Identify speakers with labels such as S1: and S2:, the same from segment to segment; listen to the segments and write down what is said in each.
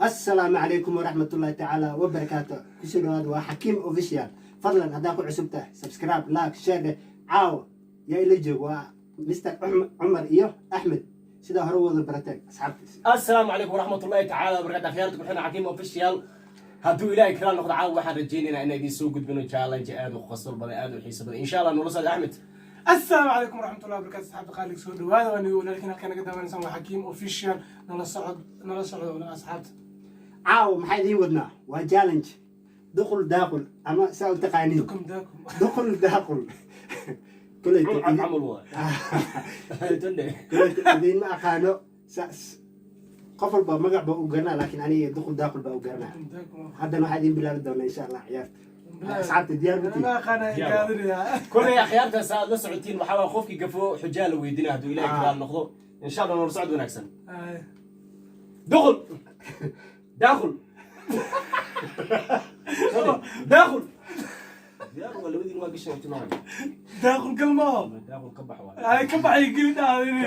S1: Assalaamu calaykum waraxmatullaahi tacaala wabarakaatu. Kusoo dhawaada, waa Xakiim Official. Fadlan haddaa ku cusub tahay, subscribe, like, share dheh. Caawa yaa ila joog? Waa Mr Cumar iyo Axmed, sidaa hore wada barateen asxaabtiisa.
S2: Asalaamu calaykum waraxmat ullahi tacaala wabarakatu. Akhyaarta ku xidhan Xakiim Official, hadduu Ilaahay kala noqdo, caawa waxaan rajaynaynaa inaan idiin soo gudbino challenge aad u qosol badan, aad u xiiso badan, insha Allah. Nula socda, Axmed.
S3: Asalaamu calaykum waraxmatullahi wabarakatu. Asxaabta qaaliga, soo dhawaada. Waa nigu walaalkiin, halkaa naga daawanaysaan waa Xakiim Official. Nala socod, nala socdo asxaabta.
S1: Caawa maxaa idiin wadnaa? Waa challenge duqul daaqul, ama saa u taqaaniin
S3: dukum daakum.
S1: Duqul daaqul. Koleyta
S2: cab camal waay tande.
S1: Koleyta idiinma aqaano saas, qof walba magac baa u garanaa, laakiin aniga duqul daaqul baa u garanaa.
S3: Dukum daakum.
S1: Haddana waxaa idiin bilaabi doonaa, insha Allah, ciyaarta. Asxaabta, diyaar mutiin?
S3: Ma aqaana gaadinaya.
S2: Kolay akhyaartaas aad la socotiin, waxaa waa qofkii gafo xujaa la weydiinaya, hadduu Ilaahay kala noqdo, insha Allah. Nula socod wanaagsan. Duqul daaqul daaqul, diyaar waa labadiin, waa gashay tilmaamay.
S3: Daaqul galmao.
S2: Daaqul ka bax waay.
S3: Ay ka baxay geli dhaadini.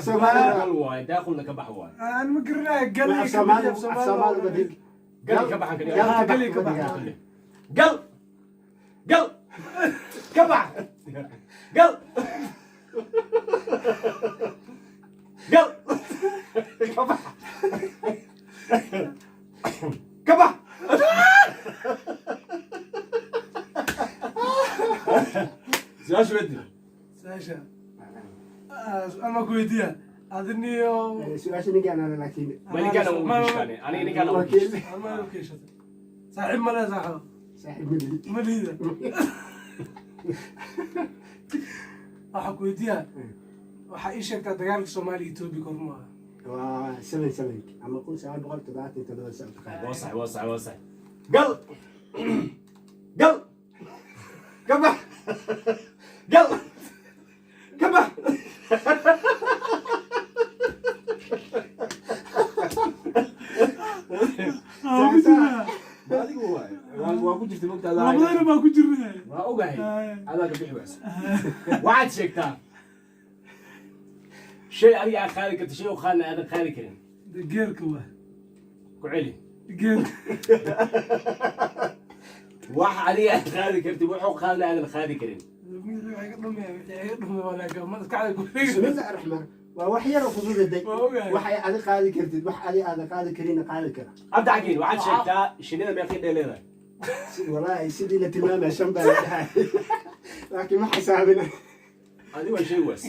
S1: Soomaaliga.
S2: Waay, daaqulna ka bax waay.
S3: Aan ma garanaya gal.
S1: Af Soomaali, af Soomaali uga dhig.
S2: Gal ka baxan ka dhig.
S1: Gal ka
S3: Gali
S1: bax
S3: ka
S1: uga
S3: bax.
S1: dhigaa.
S2: Gal, gal ka bax, gal, gal ka bax, ka bax. Su-aasha wedi.
S3: Saasha ama ku weydiiya adiniyo.
S1: Su-aasha ninkaan ana, laakiin
S2: Ma ninkaan ugu gishtaane? Aniga ninkaan ugu
S1: Wakiil.
S2: gishtay.
S3: Ama u keeshatay saaxiib male, saaxiib.
S1: Saaxiib malihi.
S3: Ma lihida. Waxaa ku weydiiya, waxaa ii sheegtaa dagaalka Soomaaliya Etoobiya korma aha?
S1: Waa 77 ama 1977, saa u taqaana.
S2: Waa sax, waa sax, waa sax. Gal, gal ka bax, gal ka bax. Adigu waay, waa ku jirta mogta.
S3: Labadana baa ku jirna.
S2: Waa ogahay, adaa ka bixi waysa. Waxaad sheegtaa shay adiga aad qaadi karto, shay oo qaadna aadan qaadi karin.
S3: Geelka waa.
S2: Ku celi.
S3: Geelka.
S2: Wax adiga aad qaadi kartid, wuxuu qaadna aadan qaadi karin.
S1: Bismillahi raxmaan, waa wax yar oo fududaday.
S3: Waa ogahay.
S1: Wax ay adi qaadi kartid, wax adi aadan qaadi karina qaadi kara.
S2: Cabdi Xakiin, waxaad sheegtaa shinnida meeqii dhee leedahay?
S1: Walaahi sidii la tilmaamaya shan baa la dhahay, laakiin ma xisaabina.
S2: Adi waa sheegi waas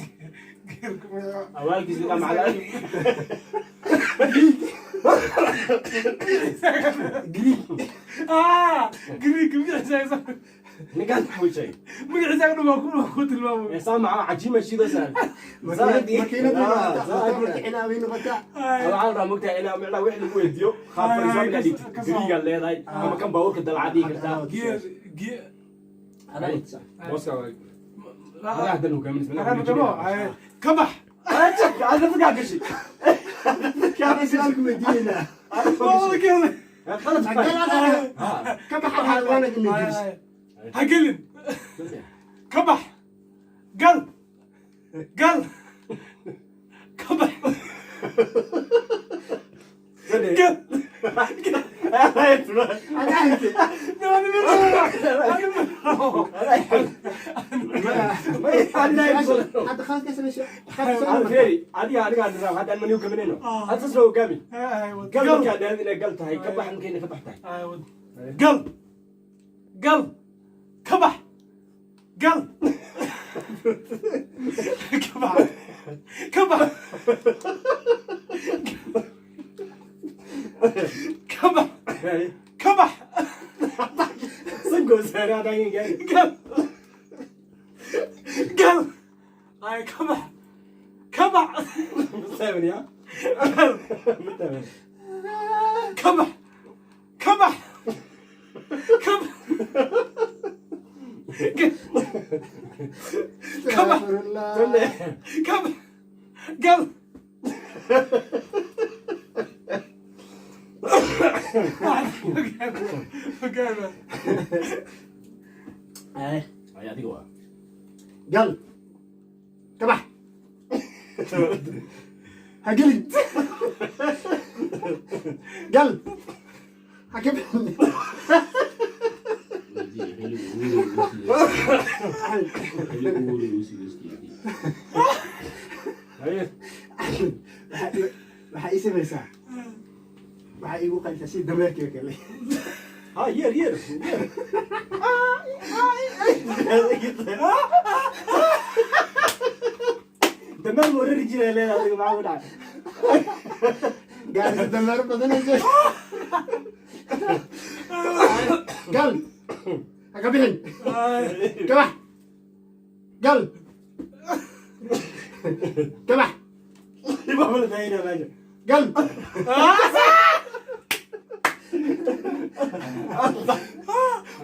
S2: awaalkiisa ilaa macala.
S1: Greek.
S3: Greek magaciisa.
S2: Ninkaan wuxuu sheegay.
S3: Magaciisa dhan waa ku tilmaamay.
S2: Saa maxaa cajiima shiidaysaa?
S1: Makiinada way noqotaa.
S2: Waxaa la rabaa mogtahay inaa micnaha wix lagu weydiiyo qaab fariiso inaad dhigtid. Gariigaad leedahay ama kan baabuurka dalcad dhigi kartaa.
S3: Geer geer.
S2: Booska adaa haddan hogaaminaysa.
S3: Ka bax.
S2: Ada fakaa gashay.
S1: Kaana su-aalku weydiinaynaa.
S2: Qalad.
S1: Ka baxa waana ina gelis.
S3: Ha gelin. Ka bax, gal, gal, ka bax, gal.
S1: Ada ahaytay. Hadda khalad ka samayso.
S2: Fiiri, adiga anigaa nidaam hadda aan mani hogaaminayno, hadda saas loo hogaami. Gal markaa dhaahid inay gal tahay, ka bax markayna ka bax tahay.
S3: Gal, gal, ka bax, gal, ka bax, ka bax, ka bax, ka bax.
S2: Sankoo saare hadaan gaari.
S3: Gal, gal, ay, ka bax, ka bax.
S2: Mustaaban ya. Mustaaban.
S3: Ka bax, ka bax, ka bax.
S1: Astaghfirullah.
S3: Ka bax, gal.
S1: Ay.
S2: Ay, adiga waa.
S1: Gal, ka bax. Ha gelin. Gal. Ha ka bixin. Axmed.
S2: Haye.
S1: Axmed, waxaa ii samaysaa, waxaa iigu qaysaa si dameerkii oo kale.
S2: Ha, yeer, yeer, yeer. Dameer ma orari jiray leedahay adiga? Maxaa ku dhacay?
S1: Gaarisa dameero badan ay jiro. Gal. Ha ka bixin. Ka bax. Gal. Ka bax.
S2: Waa la daayinaa meesha.
S1: Gal.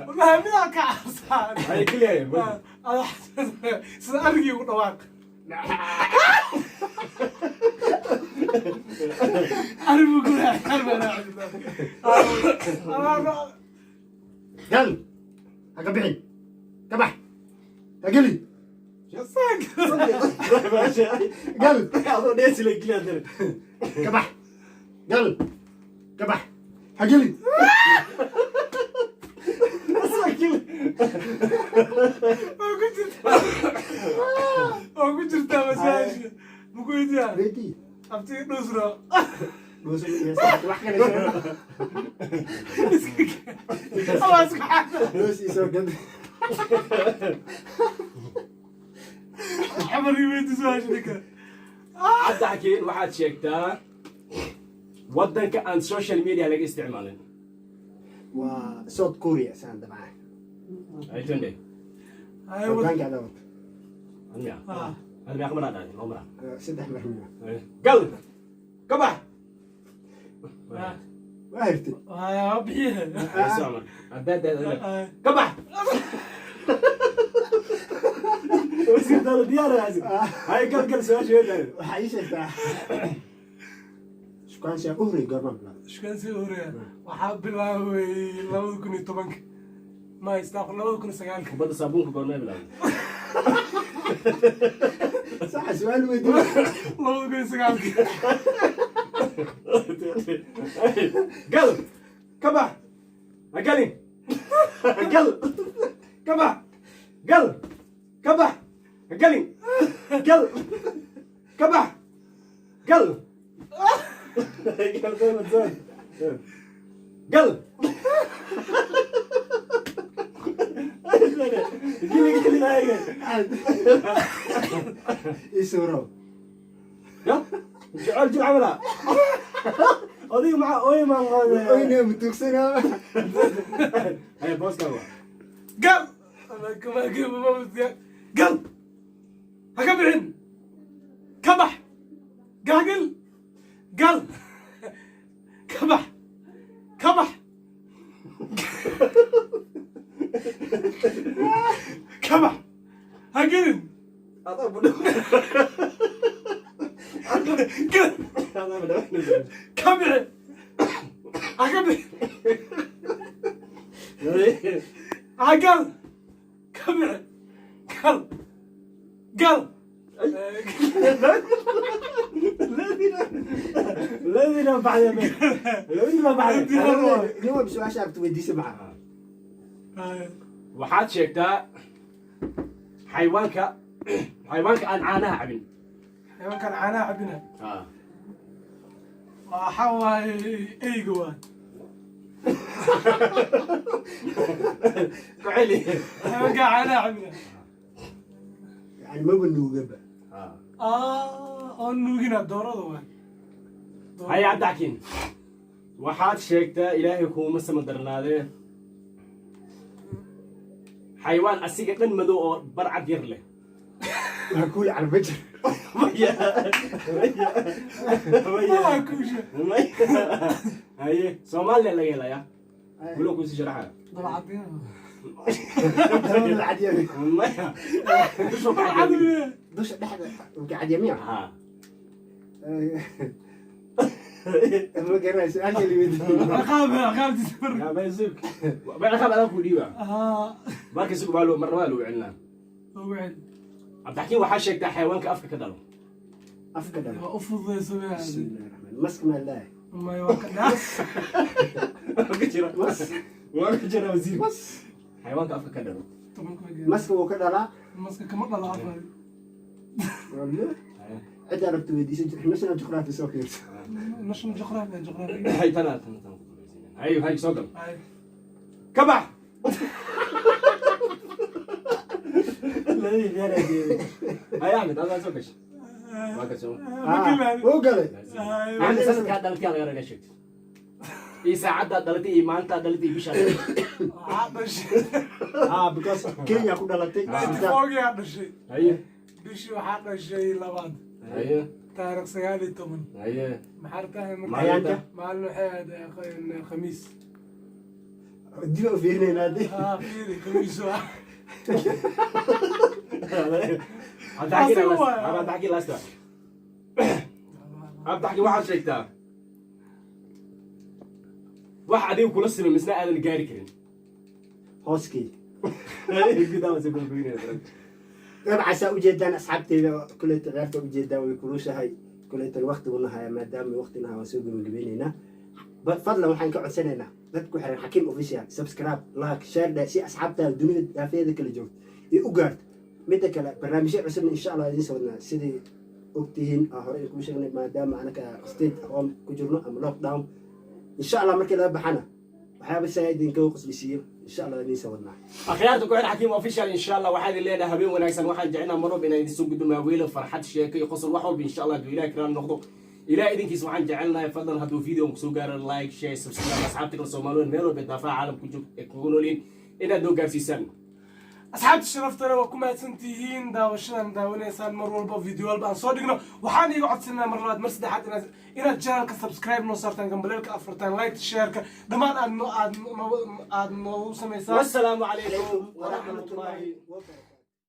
S3: Wallahi midaa ka cabsaan.
S2: Haye, keliya.
S3: Sida arigii ugu dhawaaq. Arigu ku.
S1: Gal. Ha ka bixin. Ka bax. Ha gelin. Gal.
S2: Adoo dheesi la geliya haddana.
S1: Ka bax. Gal. Ka bax. Ha gelin.
S3: Waa ku jirtaa, waa ku jirtaa masaajka maku weydiyaa?
S1: Weydii.
S3: Abtiga dhusro.
S1: Dhuuso iyo wax kale sheego.
S3: Ama isku xaada.
S1: Dhuus iyo soo gad.
S3: Xamar ii weydii su-aasha ninka.
S2: Cabdixakiin, waxaad sheegtaa waddanka aan social media laga isticmaalin.
S1: Waa South Korea saan dabcan.
S2: Aytande.
S3: Ay, wad.
S1: Waddanka adaa wata.
S2: Miya?
S3: Ah.
S2: Hal meeqa maraa dhacday? Laba maraa.
S1: Saddex mar miya?
S2: Gal. Ka bax.
S1: Waa hirtay.
S3: Waa bixiye.
S2: Ka bax. Diyaar. Hay, gal, gal, su-aasha weydaayo.
S1: Waxaa ii sheegtaa shukaansiga u horreeyay goormaan bilaabay?
S3: Shukaansi horeya waxaa bilaabay 2010-ka, ma istaaqo, 2009-ka.
S2: Kubadda saabuunka goormee bilaabay?
S1: Saxa su-aal weydiin.
S3: 2009-ka.
S2: Gal. Ka bax. Ha galin. Gal. Ka bax. Gal. Ka bax. Ha galin. Gal. Ka bax. Gal. Gal. Gal. Gili, gili.
S1: Ii sawiro.
S2: Ya jecel jil camala adiga maxaa ooy maan?
S1: Oyna mutugsanaa.
S2: Haya, booska waa.
S3: Gal, gal, ha ka bixin. Ka bax. Gaagil. Gal. Ka bax. Ka bax. Ka bax. Ha gelin.
S2: Adaa budho.
S3: Gal.
S2: Adaa budho.
S3: Ka bixin. Ha ka bixin. Ha gal. Ka bixin. Gal. Gal.
S2: Ladina baxday, ladina baxday.
S1: Nin walba su-aasha aragto weydiisa maca.
S2: Waxaad sheegtaa xayawaanka aan caanaha cabin.
S3: Xayawaankan caanaha cabina waxaa waaye eyga waa.
S2: Ku celi.
S3: Xayawaankan caanaha cabina.
S1: Yani maba nuugaba.
S3: Oo nuugina doorada waa.
S2: Haya, Cabdixakiin, waxaad sheegtaa, Ilaahay kuuma sama darnaadee, xayawaan asiga dhan madow oo barcad yar leh.
S1: Waa kuuli calbajir.
S2: Maya. Maya.
S3: Waa kuusha.
S2: Maya. Haye, Soomaaliya laga helayaa, walow kuusii sharaxaya.
S3: Dabcadina.
S1: Dabada cadyami.
S2: Maya, dusha ka cadyami.
S1: Dusha dhexda ka cadyamiya.
S2: Ha.
S1: Ma garanayo su-aasha la weydiiyey.
S3: Ciqaab, ciqaabtiisa marka.
S2: Yaa sug, ba ciqaab adaa ku dhiiba. Marka sug, baa loo marna waa lagu celinaa.
S3: Ugu celi.
S2: Cabdixakiin, waxaa sheegtaa xayawaanka afka ka dhalo.
S1: Afka dhalo.
S3: Waa u fududayso.
S1: Bismillahi raxmaan. Maska maa laahay?
S3: May, waa ka dhaas.
S2: Waa ka jira.
S1: Mas.
S2: Waa ka jira, wasiir.
S1: Mas.
S2: Xayawaanka afka ka dhalo.
S3: 10 ma.
S1: Maska wuu ka dhalaa.
S3: Maska kama dhalo afka.
S1: Ciddaa rabta weydiisan jir, National Geography soo fiirso.
S3: National Geographic, Geographic.
S2: Hay, tana tana tana ku dambaysiinayna. Hay, hay, soo gal.
S3: Ay.
S2: Ka bax.
S1: Labadii meel ay geeyeen.
S2: Hay, Axmed, adaa soo gashay, waa ka soo.
S3: Ma gelaayo.
S1: Wuu galay.
S2: Axmed, sanadkaa dhalatay laga raga sheegtay iyo saacaddaa dhalatay iyo maalintaa dhalatay iyo bishaa dhalatay.
S3: Waxaa dhashay.
S1: Ah, because Kenya ku dhalatay.
S3: 94-gii dhashay.
S2: Haye.
S3: Bishii waxaa dhashay labaad.
S2: Haye.
S3: Taariikh 19.
S2: Haye.
S3: Maxaa tahay marka?
S1: Maalinta?
S3: Maalin waxay ahayd Khamiis.
S1: Dib u fiirinaynaa dee.
S3: Ah, fiiri, Khamiis waa.
S2: Cabdixakiin.
S3: Asiga waay.
S2: Cabdixakiin, last one. Cabdixakiin, waxaad sheegtaa wax adiga kula siman misna aadan gaari karin.
S1: Hooskii.
S2: Gudaha soo gogoynaya.
S1: Dabcan saa ujeedaan, asxaabteyda, kuleyta ciyaarta ujeedaan, way kulushahay. Kuleytan waqtiguna haya, maadaama waqtina haya, waan soo gebagabeyneynaa. Fadlan waxaan ka codsanaynaa dad ku xiran Xakiim Official, subscribe, like, share dheh, si asxaabtaada dunida daafeeda kala joogto iyo u gaarto. Midda kale, barnaamijyo cusubna insha Allah idiin soo wadnaa. Sidii ogtihiin aan hore idinku sheegnay, maadaama anaka stay home ku jirno ama lockdown, insha Allah markii laga baxana waxyaaba saa idinkaga qoslisiiyo insha Allah idiin soo wadnaa.
S2: Akhyaarta ku xidhan Xakiim Official, insha Allah waxaan idin leenahay habeen wanaagsan. Waxaan jecelnaa mar walba inaan idin soo gudbino maaweelo, farxad, sheeko iyo qosol, wax walba insha Allah hadduu Ilaah karaan noqdo. Ilaah idinkiis waxaan jecelnahay, fadlan hadduu video kusoo gaaro, like, share, subscribe. Asxaabta kale Soomaaliyeed meel walba daafaha caalamku joog ee kugu noolyihiin inaad noo gaarsiisaan.
S3: Asxaabta sharaftale, waa ku mahadsantihiin daawashadan daawanaysaan mar walba video walba aan soo dhigno. Waxaan iiga codsanaa mar labaad, mar saddexaad inaad channelka subscribe noo saartaan, gambaleelka afurtaan, like, shareka, dhammaan aad noo aad noo aad noogu samaysaan.
S2: Wassalaamu calaykum waraxmatullaahi
S1: wabarakaatu.